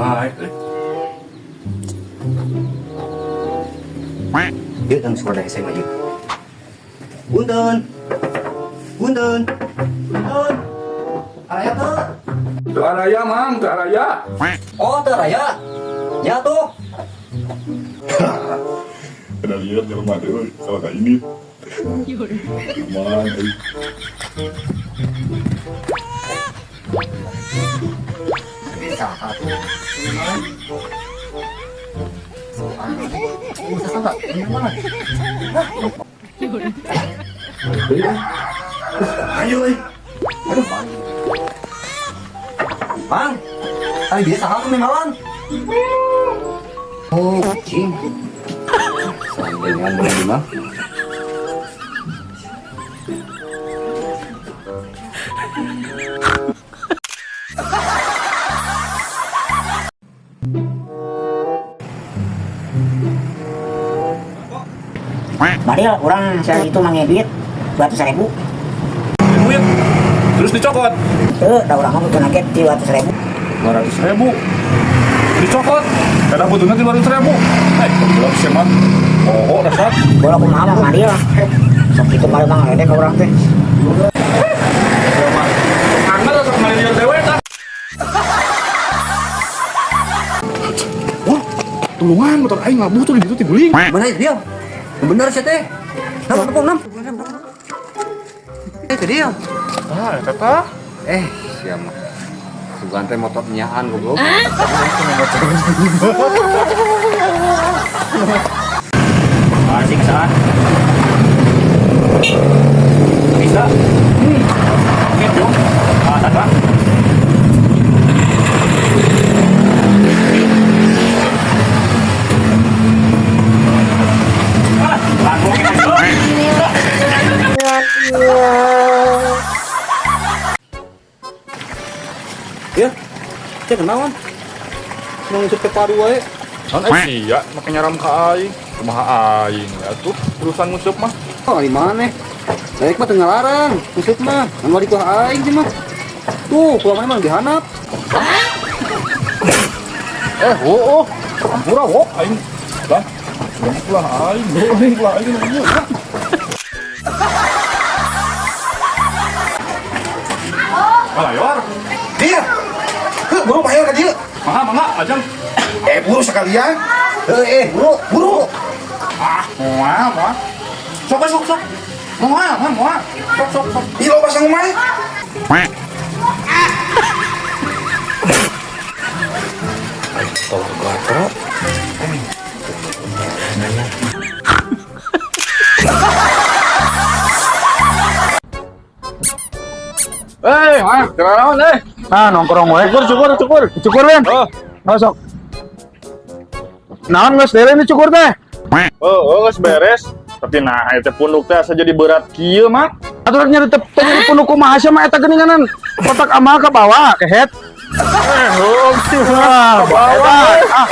Baik eh. Ieu kang suara hese mah ieu. Punten. Punten. Punten. Araya teu? Teu araya, Mang, teu araya. Oh, teu araya. Nya tuh. Ada lihat di rumah tuh, sama kayak ini. Aman, euy. Saha tuh? Oh, saha ini mana? Ayo, euy. Aduh, Bang. Bang, tadi dia saha tuh memang. Oh, kucing. Sampengan boleh di mah. Badil, urang saya itu mangedit 200.000. Duit. Terus dicokot. Tuh, da urang mah butuh nugget 200.000. 200 ribu. Dicokot. Kada butuhna 300 ribu. Eh, goblok sih mah. Oh, dasar. Bola kumaha mah Madil. Sok kitu mah mang ledek ka urang teh. Angger sok ngalieur dewe tah. Wah, tulungan motor aing labuh tuh di ditu tiguling. Mana itu dia? Bener sih teh. Nam, nam, nam. Eh, itu dia. Ah, eta tah. Eh, siapa? Sugan teh motor nyaan goblok. Masih kesalahan. Bisa. Oke, dong. Ah, satu. Ah, lagu kita dulu. Ya. Cek kenaon? Mau nguseup ke paru wae. Naon eh sia make nyaram ka aing. Kumaha aing ya tuh urusan nguseup mah. Oh, di mana? Daek mah teu ngalarang, nguseup mah. Anu di kuah aing sih mah. Tuh, kuah mana mah dihanap. Eh, oh, oh. Ampura wok aing. Lah, urang ulah aing, aing ulah aing. Malayor. Dia. Heuh, buru bayar ka dieu. Mangga, mangga, ajang. Eh, buru sekalian. Heuh, eh, buru, buru. Ah, moal, moal. Sok, sok, sok. Moal, moal, moal. Sok, sok, sok. Ih, loba sangu mah. Tolong gatro. Eh, ah, kerawan eh. Ah, nongkrong we. Cukur, cukur, cukur. Cukur, Ben. Oh, Oh, sok. Naon geus dere ini cukur teh? oh, oh, geus beres. Tapi nah, itu punduk teh asa jadi berat kieu mah. Atuh rek nyeri teu nyeri punduk kumaha sia mah eta geuninganan. Kotak amal ke bawah, kehet. Eh, oh, Ah, ke bawah. Ah,